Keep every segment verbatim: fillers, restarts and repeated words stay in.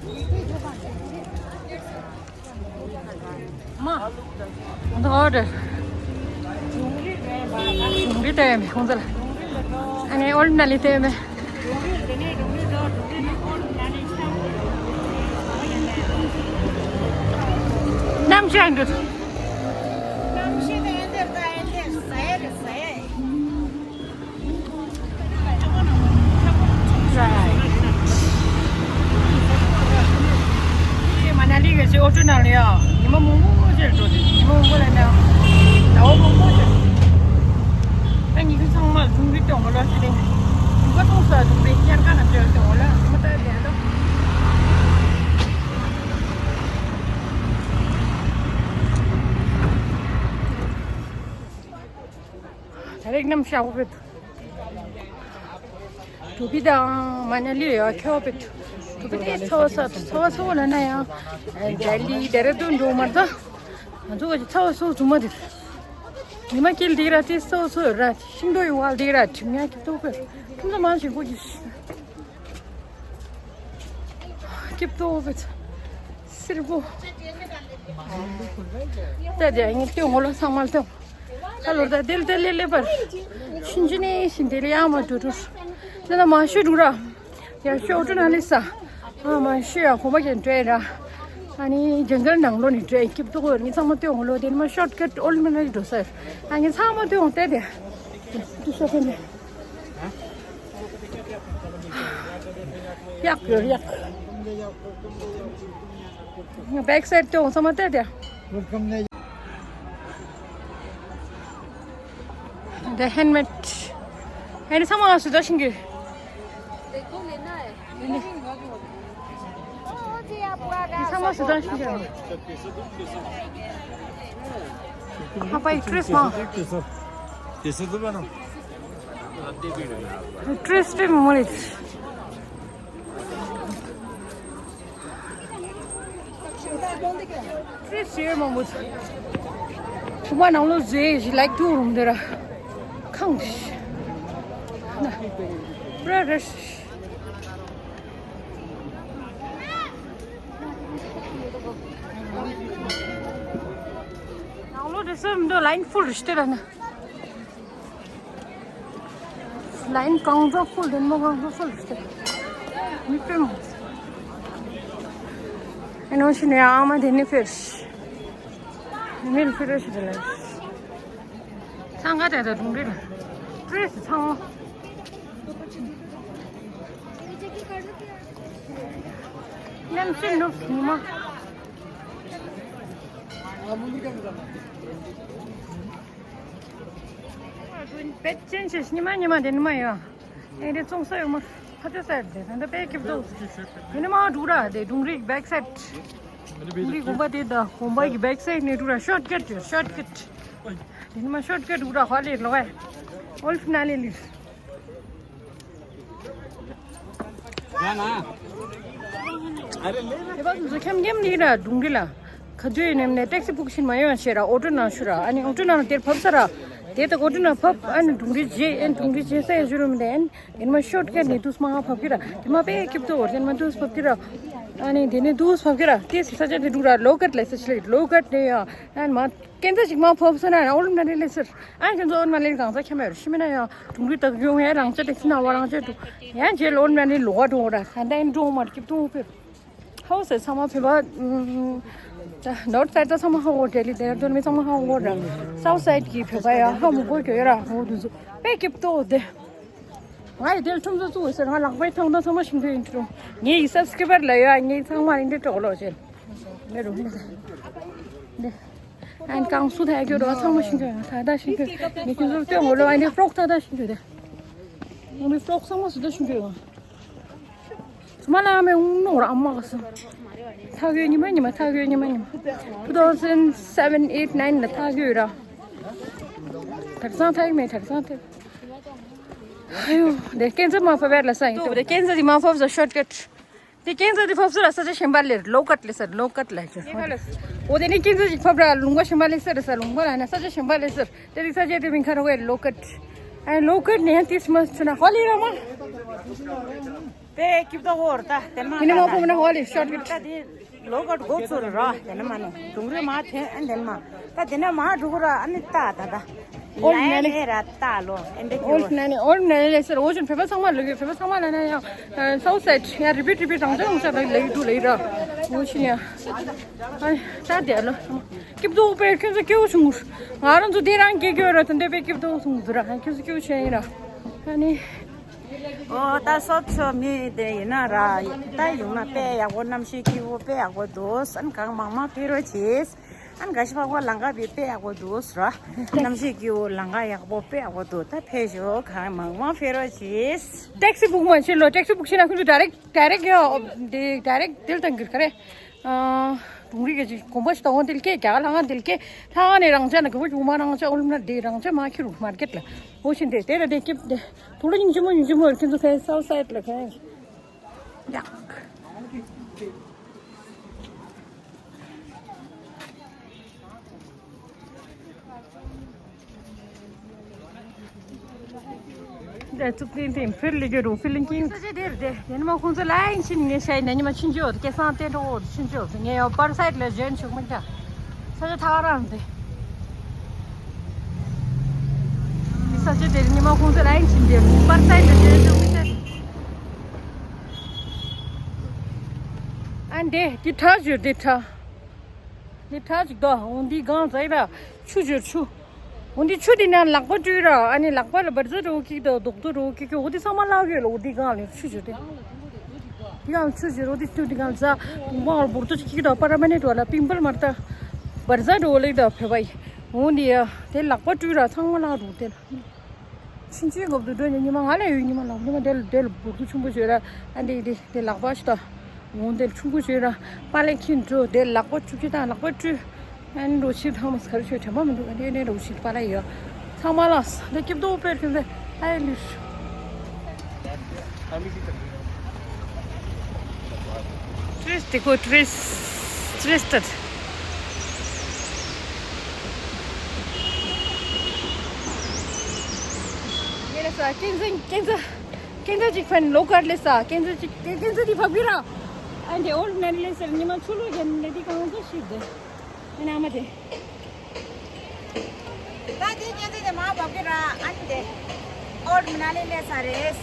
མ། འདི་ཨོ་ཌར། ཞུང་རི་ལྟ་ཡ་མེད་ཁོང་ཚོ་ལ། ཨ་ནི་ཨོལ་ན་ལི་ལྟ་ཡ་མེད། གནམ་གཤིས་འདུག་མ་ན་ལི་གི་ཨོ་ཊོ་ནང་ལ་ཡ། ཉི་མ་མང་པོ་ཅིག་འགྲོ་དུས་ཉི་མ་མང་པོ་ལ་ན། ཟླ་བ་མང་པོ་ཅིག་ད་ཉི་ཤུ་ཚང་མ་ཟུང་གི་སྟོང་བ་ལ་ཞིག་དེ། ཉི་མ་ཚོང་ས་ཟུང་པའི་དབྱར་ཁ་ན་བྲོས་སྟོང་བ་ལ་ཉི་མ་ལྟ་བསྡད་དོ། ད་རེས་གནམ་ཤར་བ་བོད། གྲུ་པི་དང་མ་ན་ལི་ཡ་ཁྱོ་བོད། གྲུ་པི་དེ་ཚ་བ་ས་ཚ་བ་ཚ་བ་ལ་ན་ཡང་། ལྡི་ལི་ཌེ་ར་ཌུན་འགྲོ་མ་ད། ང་ཚོ་ག་ཚ་བ་སོ་ཚུ་མ་དེ། ཉི་མ་དཀྱིལ་དེ་ར་དེ་ཚ་བ་སོ་ར་ཤིང་ཏོག་ཡོད་བ་དེ་ར་གྲིམ་ཉག་གི་ཏོག་བོད། ཁྱིམ་ཚང་མང་ཞིག་གོ་གི། སྐྱིབས་ཏོ་བེད། སེར་པོ། ད་དེ་ངས་ལྟོས་ངོ་ལོ་ཚང་མ་ལྟོས། ད་ལོར་ད་དེལ་དེལ་ལེ་ལེ་པར། ཆུན་ཆུན་ནས་ཤིན་དེ་ལེ་ཡང་མ་འགྲོ་འགྲོ། ད་ད་མ་ཤོད་འགྲོ་ར། ཡ་ཤོད་འགྲོ་ན་ལེ་ས། ཨ་མ་ཤོད་ཡ་གོམ་པ་གྱོན་འགྲོ་ཡ་ར། ཨ་ནི་ཇང་གལ་ནང་ལོགས་ནས་འགྲོ་ཡ་སྐྱིབས་ཏོ་ངས་ཚང་མ་ལྟོས་ངོ་ལོ་དེ་ནི་མ་ཤོར་ཀཊ་ཨོལ་མ་ན་ལི་འགྲོ་ས། ཨ་ངས་ཚང་མ་ལྟོས་ངོ་ལྟོས་དེ། དུ་ཤོད་ཕན་དེ། ཡག་ཡོད་ཡག་ངས་བེག་སའིཌ་དེ་འོང་ས་མ་བལྟས་ཏེ། དེ་ཧེན་མེཌ། ཨ་ནི་ཚང་མ་ང་སུ་ད་ཤིང་གི། ཚང་མ་སུ་ད་ཤིང་གི། ཧ་པའི་ཀྲིས་མ། ཀྲིས་ཏི་མོ་ལི། ཀྲིས་ཡོད་མང་པོ། ཁོ་མ་ནང་ལོ་ཟེ་ཞིག་ལའིག་ཏུ་རུང་དེ་ར། ཁང་ཞིག་ན། པྲ་ར་ཞིག་ནང་ལོ་དེ་སེམས་འདི་ལའིན་ཕུལ་རེ་ཤི་དེ་ར་ན། ལའིན་གང་ཚོ་ཕུལ་དེ་མོ་གང་ཚོ་ཕུལ་རེ་ཤི་དེ། མི་ཕེ་མོ། ཨེ་ནོ་ཤི་ནས་ཨ་མ་དེ་ནི་ཕེ་རེ་ཤི། མི་ཕེ་རེ་ཤི་དེ་ལ། ཚང་ག་དེ་དང་དུང་རེ་ལ། ཀྲེས་ཚང་མ། ནམ་ཤི་ནུབ་ཉི་མ། བེད་ཅན་ཞིག་ཉི་མ་ཉི་མ་དེ་ཉི་མ་ཡོད། ཨེ་རེ་ཙོང་ས་ཡོད་མ། ཕ་ཚོད་ས་ཡོད་དེ་ད་ལྟ་དཔེ་སྐྱིད་པོ་འདུག་དེ་ནི་མ་འགྲུག་ར་དེ་དུང་རེ་བེག་སའིཌ། དུང་རེ་དགོན་པ་དེ་དང་དགོན་པ་གི་བེག་སའིཌ་ནས་འགྲུག་ར་ཤོར་ཀཊ་ཡོད་ཤོར་ཀཊ། དེ་ནི་མ་ཤོར་ཀཊ་འགྲུག་ར་ཧ་ལས་ལོ་བས། ཨོལ་ཕི་ན་ལས་ལས། དེ་བ་ཚོ་ཁྱམ་ཁྱམ་ནི་ར་དུང་རེ་ལ། ག་དུས་ནེམ་ནས་ཊེག་སི་བུག་ཤིན་མ་ཡོང་ཤེས་ར་ཨོ་ཊོ་ནང་ཤུ་ར་ཨ་ནི་ཨོ་ཊོ་ནང་དེར་ཕབ་ས་ར། དེ་དག་ཨོ་ཊོ་ནང་ཕབ་ཨ་ནི་དུང་རེ་རྗེས་ཨན་དུང་རེ་རྗེས་ས་ཡ་ཤུ་རུ་མི་འདྲ་ཨན། དེ་ནི་མ་ཤོར་ཀཊ་ནས་དུས་མ་ཕབ་ཀི་ར། དེ་མ་དཔེ་སྐྱིད་པོ་འདུག་དེ་ནི་མ་དུས་ཕབ་ཀི་ར། ཨ་ནི་དེ་ནི་དུས་ཕབ་ཀི་ར་དེ་སི་ས་ཆ་དེ་འགྲུག་ར་ལོ་ཀཊ་ལས་ས་ཆ་ལས་ལོ་ཀཊ་ནས་ཡ། ཨན་མ་ཀན་ཚ་ཅིག་མ་ཕབ་སོང་ན་ཨོལ་མ་ནི་ལས་སར། ཨན་ཁྱོད་ཚོ་ཨོལ་མ་ནི་གང་ཚ་ཁྱམ་ཡོད་ཤི་མི་ན་ཡ། དུང་རེ་དག་ཡོང་ཡ་རང་ཅག་ཏེ་སི་ན་བ་རང་ཅག་འགྲོ། ཡ་རྗེས་ལ་ཨོལ་མ་ནི་ལོ་བ་འགྲོ་ར་ད་ད་ཨན་འགྲོ་མ་སྐྱིད་པོ་འདུག་ཧའོ་སི་ཚང་མ་བོད་པ། ནོར་ཐ་སའིཌ་ད་ཚང་མ་ཧ་གོ་ཌེ་ལི་དེ་ར་དོན་མི་ཚང་མ་ཧ་གོ་ར། སའུ་ཐ་སའིཌ་གི་བོད་པ་ཡ་ཧ་མི་གོ་གྱོད་ཡ་ར་ཧོ་དུ་ཚོ་དཔེ་སྐྱིད་པོ་དེ། ང་ཡི་དེ་ལ་ཁྲོམ་ཚོ་བཙུགས་ཟེར་ང་ལག་པའི་ཐང་ཐང་ཚང་མ་ཤིང་དུ་ཡིན་ཁྲོམ། ངའི་ཡི་སབ་སི་ཀི་རའི་བར་ལ་ཡོད་ངའི་ཚང་མ་ཡིན་དེ་གྲོགས་ལོ་བྱེད། མེ་རུ་མེ་དེ། ཨན་གང་སུ་ཐ་གྱོད་རོ་ཚང་མ་ཤིང་དུ་ཡོད་ཐ་ད་ཤིང་དུ་ཡོད་ངའི་ཁྱོད་ཚོ་སྟོན་འོ་ལོ་ཨན་དེ་ཕྲོག་ཐ་ད་ཤིང་དུ་ཡོད་དེ། ང་མི་ཕྲོག་ཚང་མ་སུ་ད་ཤིང་དུ་ཡོད། མ་ལ་མེ་འུང་ནོ་ར་ཨ་མ་ག་ས། ཐག་གོས་ཉི་མ་ཉི་མ་ཐག་གོས་ཉི་མ་ཉི་མ། two thousand seven eight nine ལ་ཐག་གོས་ར། དག་སང་ཐག་མེད་དག་སང་ཐག་ཨ་ཡོ། དེ་ཀན་ཚ་མ་ཕབ་ཡར་ལ་ས་ཡིན་ཏོ། དེ་ཀན་ཚ་དེ་མ་ཕབ་ས་ཤོར་ཀཊ། དེ་ཀན་ཚ་དེ་ཕབ་ས་ལ་ས་ཆ་གཞན་པ་ལེར་ལོ་ཀཊ་ལེ་ས་ལོ་ཀཊ་ལ་ཤོར། འོ་དེ་ནི་ཀན་ཚ་ཅིག་ཕབ་ར་ལུང་པ་གཞན་པ་ལེ་ས་ར་ས་ལུང་པ་ལ་ན་ས་ཆ་གཞན་པ་ལེ་ས་དེ་དེ་ས་ཆ་དེ་མིང་ཁ་ར་བའི་ལོ་ཀཊ། ཨ་ལོ་ཀཊ་ནས་ཡང་དེ་སི་མ་ཚུ་ན་ཧོ་ལི་ར་མ། པའི་སྐྱིབས་ཏོ་ཧོར་ད་དེ་མ་མི་ནི་མ་ཕོ་མི་ནི་ཧོ་ལི་ཤོར་ཊ་ཀཊ། ད་དེ་ལོ་ཀ་གོ་ཚུར་ར་དེ་ནི་མ་ནི་དུང་རི་མ་ཐེན་ཨན་དེ་ནི་མ་ད་དེ་ནི་མ་འགྲོ་གི་ར་ཨ་ནི་ད་ད་ད། ཨོལ་ནེ་ནེ་ར་ད་ལོ་ཨན་དེ་ཨོལ་ནེ་ནེ་ཨོལ་ནེ་ནེ་ཟེར་འོ་ཅན་བོད་པ་ཚང་མ་ལ་ཡོད། བོད་པ་ཚང་མ་ལ་ན་ཡང་སའུ་ཐ་སའིཌ་ཡང་རི་པིཊ་རི་པིཊ་རང་ཅག་རང་ཅག་ལ་ཡོད་འདུག་ལ་ཡོད་ར། འོ་ཅན་ཡང་ཨ་ད་དེ་ལོ་སྐྱིབས་ཏོ་པའི་ཁྱོད་ཚོ་སྐྱིད་པོ་བྱུང་། ང་རང་ཚོ་དེ་རང་སྐྱིད་སྐྱིད་ར་དེ་འདྲ་པའི་སྐྱིབས་ཏོ་བྱུང་འདུག་ར། ཁྱོད་ཚོ་སྐྱིད་པོ་བྱས་ཡིན་ར། ཨ་ནི། ཨོ་ད་སོབ་སོབ་མི་དེ་ཡིན་ན་ར་ད་ཡོང་ན་དཔེ་ཡག་པོ་གནམ་གཤིས་སྐྱིད་པོ་དཔེ་ཡག་པོ་འདུག་ཨ་ནི་གང་མང་མང་ཕེབས་རོགས་གྱིས། ཨ་ནི་ག་ཤི་ཕག་པ་ལང་ཀ་བི་དཔེ་ཡག་པོ་འདུག་ར། གནམ་གཤིས་སྐྱིད་པོ་ལང་ཀ་ཡག་པོ་དཔེ་ཡག་པོ་འདུག་ད་ཕེབས་ཤོག་གང་མང་མང་ཕེབས་རོགས་གྱིས། ཊེག་སི་བུག་མ་བྱེད་ལོ། ཊེག་སི་བུག་བྱེད་ན་ཁོང་ཚོ་ཌའི་རེག་ཌའི་རེག་ཡོ་དེ་ཌའི་རེག་དེ་ལ་བཏང་གི་རེད་ག་རེ། དུང་རི་ག་ཅིག་གོམ་པ་ཞིག་དང་འོ་དེ་ལ་སྐད་རྒྱག་ལྷ་ང་དེ་ལ་སྐད་ལྷ་ང་ནས་རང་ཅག་ན་ག་བ་ཅུང་མ་རང་ཅག་ཨོ་ལུམ་ན་དེ་རང་ཅག་མ་ཁྱི་རུ་མར་ཀེཊ་ལ་འོ་ཤིན་དེ་དེ་ལ་དེ་སྐྱིབས་དེ་དུང་ལ་སྙིང་རྗེ་མོ་སྙིང་རྗེ་མོ་ཁྱེད་ཚོ་ཁའི་སའུ་ཐ་སའིཌ་ལ་ཁའི་ཡག་འདི་ཚོ་ཏིང་ཏིང་ཕིལ་ལི་གི་རུ་ཕིལ་ལིང་ཀིང་། ས་ཆ་དེར་དེ་ཡིན་མ་ཁོང་ཚོ་ལ་ཡིན་ཕྱིན་ངས་ཤ་ཡིན་ན་ཉི་མ་ཕྱིན་ཅི་ཡོད་སྐལ་བཟང་བསྟན་འགྲོ་འོ་ཕྱིན་ཅི་ཡོད་ངས་ཡོད་པར་སའིཌ་ལ་ཇོན་ཆོག་མི་འདྲ། ས་ཆ་ཐག་རང་དེ། འདི་ས་ཆ་དེར་ཉི་མ་ཁོང་ཚོ་ལ་ཡིན་ཕྱིན་དེ་པར་སའིཌ་ལ་ཇོན་ཆོག་མི་འདྲ། ཨ་འདི་འདི་ཁྲ་བཞུར་འདི་ཁྲ། འདི་ཁྲ་ཅིག་ད་འོ་འདི་སྒང་ཚ་ཡི་ར་ཆུ་བཞུར་ཆུ། འོ་འདི་ཆུ་འདི་ན་ལག་པ་བཀྲུས་ར་ཨ་ནི་ལག་པ་ལ་འབར་རྫས་འགྲོ་ཀིག་དང་རྡོག་རྡོག་འགྲོ་ཀིག་འོ་འདི་ཚང་མ་བརླག་ཡོད་ལ་འོ་འདི་སྒང་ལ་ཆུ་བཞུར་ཏེ། འདི་སྒང་ཆུ་བཞུར་འོ་འདི་ཆུ་འདི་སྒང་ཚ་བུང་བ་འོ་འབུར་ཏོ་ཅིག་ཀིག་དང་པ་ར་མ་ནི་འགྲོ་ལ་པིམ་པལ་མར་ད་འབར་རྫས་འགྲོ་ལེགས་དང་བོད་པ་ཡི་འོ་འདི་ཡ་དེ་ལག་པ་བཀྲུས་ར་ཚང་མ་བརླག་འགྲོ་དེ་ལ། ཕྱིན་ཆད་འགོབ་ཏུ་འགྲོ་ནས་ཉི་མ་ང་ལ་ཡོད་ཉི་མ་ལ་ཉི་མ་དེ་ལ་དེ་ལ་འབུར་དུ་ཆུང་པོ་བྱོས་ར་ཨ་འདི་འདི་དེ་ལག་པ་ཞིག་དང་འོང་དེ་ལ་ཆུང་པོ་བྱོས་ར་པཱ་ལགས་ཁྱེར་འགྲོ་དེ་ལག་པ་བཅུ་གཅིག་དང་ལག་པ་བཀྲུས་ཨ་ནི་རོ་ཕྱིར་ཐང་མ་ག་རེ་བྱོས་དྲན་པ་མི་འདུག་ཨ་འདི་ནས་རོ་ཕྱིར་པཱ་ལགས་ཡོད་ཚང་མ་ལ་འདི་སྐྱིབས་ཏོ་དཔེར་ཁྱོད་ཚེ་ཨ་ལུས། ཊུ་རི་སི་ཊི་དེ་ཁོ་ཊུ་རི་སི་ཊི་ཊུ་རི་སི་ཊི་ཡེ་རེ་ས་ཀེན་ཛ་ཀེན་ཛ་ཀེན་ཛ་ཅིག་ཕན་ལོ་ཀར་ལེ་ས་ཀེན་ཛ་ཅིག་ཀེན་ཛ་དི་ཕ་བི་ར་ཨ་འདི་ཨོལ་མན་ལེ་སར་ཉི་མ་ཆུ་ལོ་ཡན་ལེ་དི་གང་ཟ་ཤིག་དེ་ཨ་ན་མ་དེ། ད་དེ་ཉེ་དེ་དེ་མ་བབ་གི་ར་ཨན་དེ་ཨོལ་མ་ན་ལི་ལེ་ས་རེས།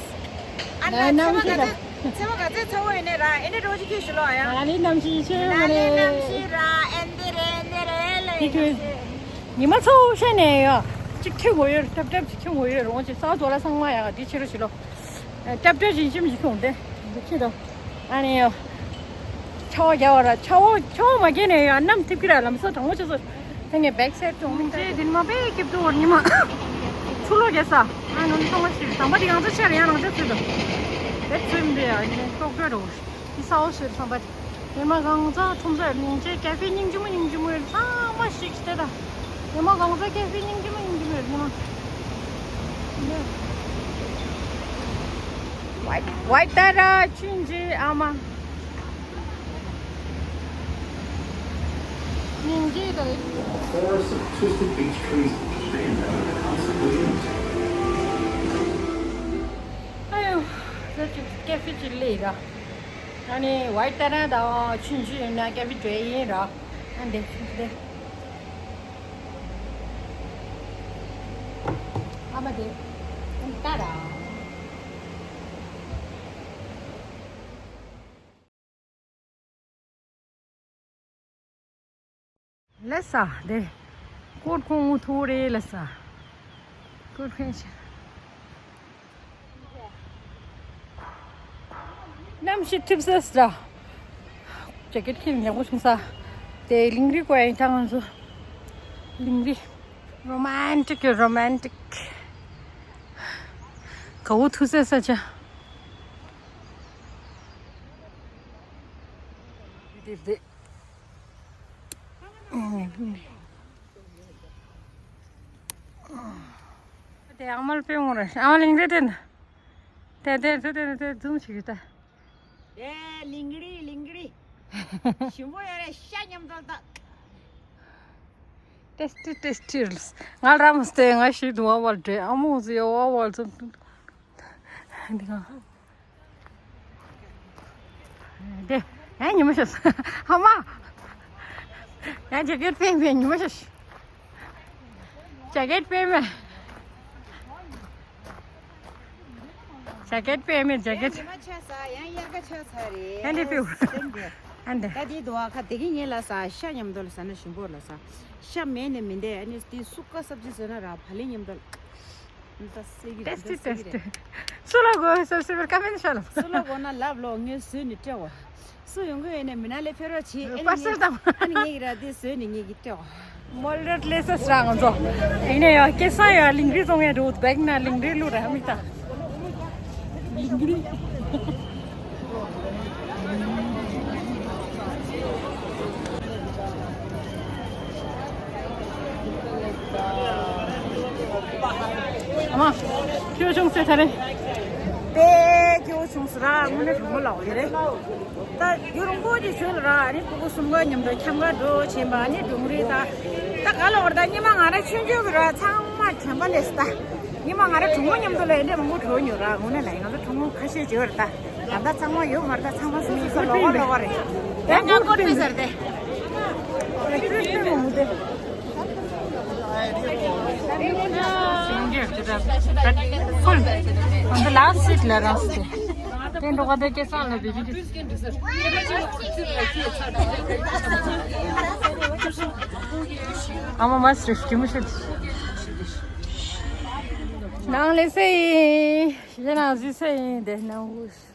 ཨན་ན་ན་ཚེ་བ་ག་ཚེ་ཚེ་བ་ག་ཚེ་ཚེ་བོ་ཡིན་ནི་ར་ཨེ་ནི་རོ་ཅི་ཁྱི་ཤི་ལོ་ཡ། ན་ལི་ནམ་ཤི་ཤི་ན་ལི་ནམ་ཤི་ར་ཨན་དེ་རེ་ནེ་རེ་ལེ་ཡིན་ཤི། ཉི་མ་ཚོ་ཤ་ནས་ཡ་ཅིག་ཁྱི་ངོ་ཡོད་ཏབ་ཏབ་ཅིག་ཁྱི་ངོ་ཡོད་རོང་ཅིག་ས་ཛོ་ལ་ཚང་མ་ཡ་དེ་ཕྱི་རུ་ཤི་ལོ། ཏབ་ཏབ་ཞིང་ཞིམ་ཞིག་ཁྱོང་དེ་ཁྱི་དང་ཨ་ནི་ཡ། ཆར་པ་རྒྱག་པ་ར་ཆར་པ་ཆར་པ་མ་རྒྱག་ནས་ཡང་གནམ་ཐིབས་ཀྱི་ར་ལམ་སང་གྲང་མོ་ཆེ་སོ། ད་ངས་བེག་སེཊ་བྱུང་མིན་ཏེ་དེ་མ་པའི་སྐྱིད་སྡུག་བར་ཉི་མ་ཆུ་ལོག་རྒྱག་ས་ཨ་ནོ་ནི་ཐོག་མ་ཞིག་ཟམ་པ་དེ་གང་ཚ་ཆེ་ར་ཡང་རང་ཆ་ཚུད་དོ། བེག་ཚུད་མི་འདུག་ཡ་ཡིན་ནས་ལྟོགས་འགྲོ་རོ། དེ་ས་འོག་ཟེར་ཟམ་པ་དེ་ཉི་མ་གང་ཚ་ཁྲོམ་ས་ལུང་ཆེ་ཀེ་ཧྥེ་སྙིང་རྗེ་མོ་སྙིང་རྗེ་མོ་ཡོད་ཚང་མ་ཞིག་སྟེ་ད། ཉི་མ་གང་ཚ་ཀེ་ཧྥེ་སྙིང་རྗེ་མོ་སྙིང་རྗེ་མོ་ཡོད་ཉི་མ། ཝའི་ཝའི་ཏ་ར་ཆུན་ཇི་ཨ་མ། སྙིང་རྗེ་དང་། Forests of twisted beech trees stand out in the constantly. ཨ་ཡོ། ད་ཅིག་ཀེ་ཧྥེ་ཅིག་སླེབས་ར། ཨ་ནི་ཝའི་ཏ་ར་དང་ཆུན་ཇི་ཡིན་ན་ཀེ་ཧྥེ་འདྲ་ཡིན་ར། ཨ་འདི་ཆུན་ཇི་དེ། ཨ་མ་དེ། ཨ་ནི་ཏ་ར། ལེ་ས་དེ། ཀོར་ཁོང་ངུ་ཐོ་རེ་ལེ་ས། ཀོར་ཁོང་ཆེ། གནམ་གཤིས་ཐིབས་སེ་ས། ཇེ་ཀེཊ་ཁྱེར་ཉག་པོ་བྱུང་ས། དེ་ལིང་རི་ཀོ་ཡིན་ད་ང་ཚོ། ལིང་རི། རོ་མན་ཊིག་ཡོད་རོ་མན་ཊིག་དགའ་བོ་ཐུག་སེ་ས་ཆ། དེ་དེ། དེ་ཨ་མལ་པེ་ངོ་རེ་ཨ་མལ་ལིང་རེ་དེ་ན། དེ་དེ་དེ་དེ་དེ་ཛུམ་ཞིག་ད། དེ་ལིང་རི་ལིང་རི། ཞིམ་པོ་ཡོད་རེད་ཤ་ཉམས་ཏོལ་ཏོ། ཏེས་ཊི་ཏེས་ཊི་རེད། ང་ར་མ་སྟེ་ང་ཞིག་ཏུ་བ་བལ་ཏེ་ཨ་མོ་ཟི་ཡོ་བ་བལ་ཙམ། འདི་ག་དེ། ཨེ་ཉི་མ་ཤོད། ཧ་མ། ཡང་ཇེ་ཀེད་ཕེང་ཕེང་ཉི་མ་ཤོད། ཇེ་ཀེད་ཕེང་མེ། ཇེ་ཀེད་ཕེང་མེ་ཇེ་ཀེད། ཉི་མ་ཆགས་ས་ཡང་དབྱར་ཁ་ཆགས་ཚར་རེད། ཨན་དེ་ཕིའུ། སེམས་དེ། ཨན་དེ། ད་དེའི་དུ་བ་ཁ་དེ་གི་ངེད་ལ་ས་ཤ་མཉམ་དུ་ལ་ཟ་ན་ཞིམ་པོ་ལ་ས། ཤ་མེད་ནས་མི་འདས། ཨ་ནི་དེ་སུ་ཀ་སབ་ཇི་ཟོས་ན་ར་བ་ལི་མཉམ་དུ་ལ། ད་སེ་གི་རེད། ད་ཏེ་སི་ཊི་སེ་གི་ཏེ་རེད། སི་ཊི། སུ་ལ་གོ་སོ་སི་བར་ཀ་མེན་ཤོ་ལ། སུ་ལ་གོ་ན་ལབ་ལོ། ངས་བཟོས་ནས་སྤྲད་བ། སུ་ཡོང་གི་ཡོད་ནས་མི་ན་ལས་ཕེ་རོ་ཆེ། ཨ་ནི་པར་སེལ་ངས་དང་། ཨ་ནི་ངས་ཀྱི་ར་དེ་བཟོས་ནས་ངས་ཀྱི་སྤྲད་བ། མོལ་ཌར་ལེ་སི་སི་ར་ང་ཚོ། ཡིན་ནས་ཡང་སྐལ་བཟང་ཡང་ལིང་རི་བཙོང་ཡ་འགྲོ་བེག་ན་ལིང་རི་ལུ་ར་མི་ད། ལིང་རི། ཨ་མ། ཁྱོད་བྱུང་ཟེར་ཐ་རེ། དེ་ཁྱོད་བྱུང་ཟེར་ར་དངོས་གནས་དྲང་མོ་ལབ་ཡོད་རེད། ད་རྒྱུ་རིང་པོ་ཅིག་བྱོས་ལ་ར་ཨ་ནི་ཕྲུ་གུ་གསུམ་ཀ་མཉམ་དུ་འཁྱམ་ག་འགྲོ་བྱེད་པ་ཨ་ནི་སྒྲུང་རེད་ད། ད་ག་ལ་བར་ད་ཉི་མ་ང་ར་ཆུང་ཆུང་གི་ར་ཚང་མ་དྲན་པ་ལས་སི་ད། ཉི་མ་ང་ར་གྲོགས་མོ་མཉམ་དུ་ལ་ཨེ་འདྲས་མང་པོ་འགྲོ་མྱོང་ར་དངོས་གནས་ལ་ཡིན་ང་ཚོ་གྲོགས་མོ་ཁ་ཤས་བྱེད་པར་ད། ད་ལྟ་ཚང་མ་ཡོད་མ་རེད། ད་ཚང་མ་སུ་སུ་ལོག་པ་ལོག་པ་རེད། ཡང་ང་ཀོ་ཏི་ཟེར་ཏེ། Full. On the last seat ལ་རང་སི་ཏེ། དེ་འགྲོ་ག་དེ་སྐལ་བཟང་ལ་བི་ཇི་ཏི། ཨ་མ་མ་སི་རེ་སྐྱིད་མོ་ཤོད། ནང་ལས་སེ་ཡིན། ཞེ་ན་ཟི་སེ་ཡིན། དེ་ནང་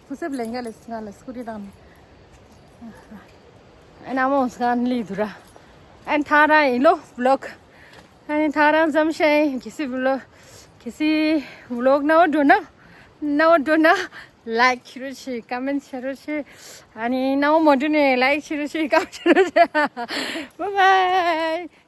ཕུ་སེབ་ལེན་ག་ལས་ང་ལ་སྐུ་རི་དང་། ཨ་ན་མོ་སང་ལི་དུ་ར། ཨན་ཐ་ར་ཡིན་ལོ་བི་ལོག་ཨ་ནི་ཐ་ར་འཛམ་ཤེས་གི་སི་བི་ལོག་གི་སི་བི་ལོག་ན་འོ་འགྲོ་ན། ན་འོ་འགྲོ་ན། ལའིག་ཤི་རོ་ཤི། ཀ་མེན་ཤི་རོ་ཤི། ཨ་ནི་ན་འོ་མོ་འགྲོ་ནས་ལའིག་ཤི་རོ་ཤི། ཀ་མེན་ཤི་རོ་ཤི། Bye bye.